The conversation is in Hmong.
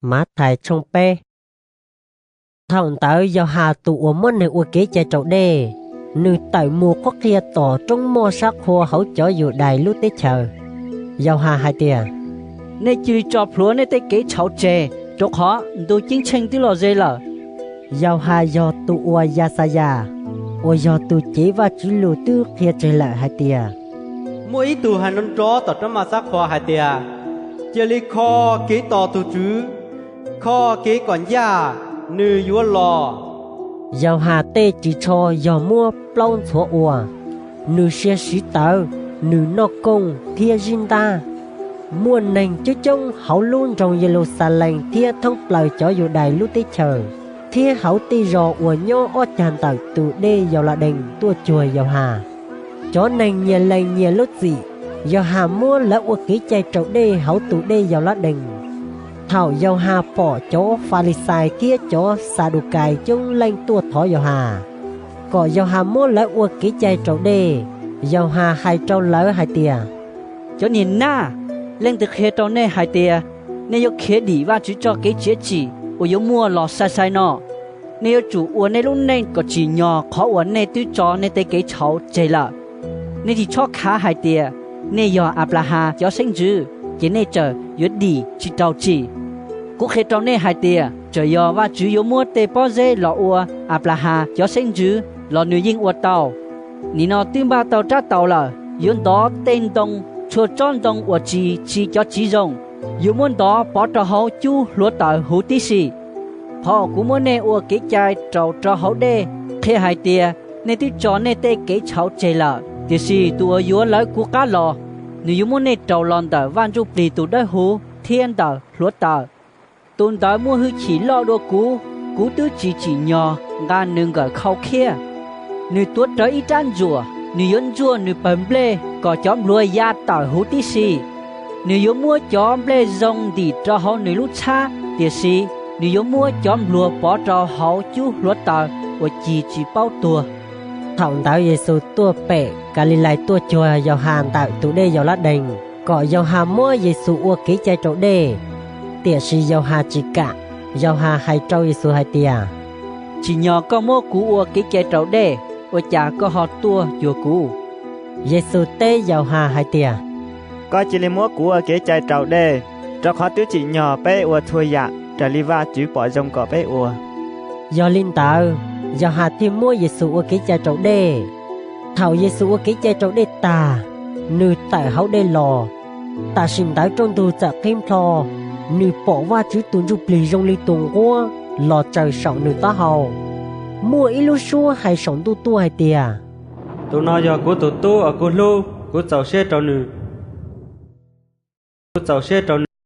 Mathais tshooj peb. Thaum ntawd Yauhas tus uas muab neeg ua kev cai raus dej, nws tawm mus qhuab qhia tom roob moj sab qhua hauv cov Yudais lub teb chaws. Yauhas hais tias, Nej cia li tso plhuav nej tej kev tshauv tseg, rau qhov ntuj ceeb tsheej twb los ze lawm. Yauhas yog tus uas Yaxayas, uas yog tus cev Vajtswv lus twb qhia tseg lawm hais tias, Muaj ib tug hais nrov nrov tom roob moj sab qhua hais tias, Cia li kho kev tos tus Tswv, kho kev kom ncaj, nws yuav los. Yauhas tej ris tsho yog muab plaub ntxhuav ua, nws sia siv tawv, nws noj kooj thiab zib ntab. Muaj neeg coob coob hauv lub nroog Yeluxalees thiab thoob plaws cov Yudais lub teb chaws, thiab hauv tej zos uas nyob ob cag ntawm tus dej Yauladees tuaj cuag Yauhas. Cov neeg nyias lees nyias lub txim, Yauhas muab lawv ua kev cai raus dej hauv tus dej Yauladees. Thaum Yauhas pom cov Falixais thiab cov Xadukais coob leej tuaj thov Yauhas, kom Yauhas muab lawv ua kev cai raus dej, Yauhas hais rau lawv hais tias, Cov niag nab! Leej twg qhia rau nej hais tias nej yuav khiav dim Vajtswv txoj kev txiav txim uas yuav muaj los sai sai no? Nej yuav tsum ua nej lub neej kom tsim nyog qhov uas nej twb tso nej tej kev tshauv tseg lawm. Nej tsis txhob khav hais tias nej yog Anplahas cov xeeb ntxwv, ces nej txawm yuav dim tsis raug txim. Kuv qhia rau nej hais tias, txawm yog Vajtswv yuav muab tej pob zeb los ua Anplahas cov xeeb ntxwv los nws yeej ua tau. Nim no twb npaj tau rab taus lawm, yuav ntov tej ntoo, txhua tsob ntoo uas tsis txi cov txiv zoo, yuav muab ntov pov rau hauv cub hluav taws huv tib si. Qhov uas kuv muab nej ua kev cai raus rau hauv dej qhia hais tias nej twb tso nej tej kev tshauv tseg lawm. Tiam sis tus uas yuav lawv kuv qab los, nws yuav muab nej raus los ntawm Vaj Ntsujplig tus Dawbhuv thiab ntawm hluav taws. Tus ntawd muaj hwj chim loj dua kuv, kuv twb tsis tsim nyog nqa nws nkawm khau khiab. Nws tuav rawv ib rab ntsuam, nws yuav ntxuaj nws pawg nplej kom cov npluag ya tawm huv tib si. Nws yuav muab cov nplej zoo ntim rau hauv nws lub txhab, tiam sis nws yuav muab cov npluag pov rau hauv cub hluav taws uas cig tsis paub tuag. Thaum ntawd Yexus tuaj pem Kalilais tuaj cuag Yauhas ntawm tus dej Yauladees, kom Yauhas muab Yexus ua kev cai raus dej. Tiam sis Yauhas tsis kam, Yauhas hais rau Yexus hais tias, Tsim nyog koj muab kuv ua kev cai raus dej, ua cas koj ho tuaj cuag kuv? Yexus teb Yauhas hais tias, Koj cia li muab kuv ua kev cai raus dej, rau qhov twb tsim nyog peb ua txhua yam raws li Vajtswv pom zoo kom peb ua. Yog li ntawd, Yauhas thiaj muab Yexus ua kev cai raus dej. Thaum Yexus ua kev cai raus dej tag, nws tawm hauv dej los. Tam sim ntawd rooj ntug txawm qhib nplho, nws pom Vajtswv tus Ntsuj Plig zoo li tus nquab los tsaws saum nws taub hau. Muaj ib lub suab hais saum ntuj tuaj hais tias, Tus no yog kuv tus Tub uas kuv hlub, kuv txaus siab rau nws.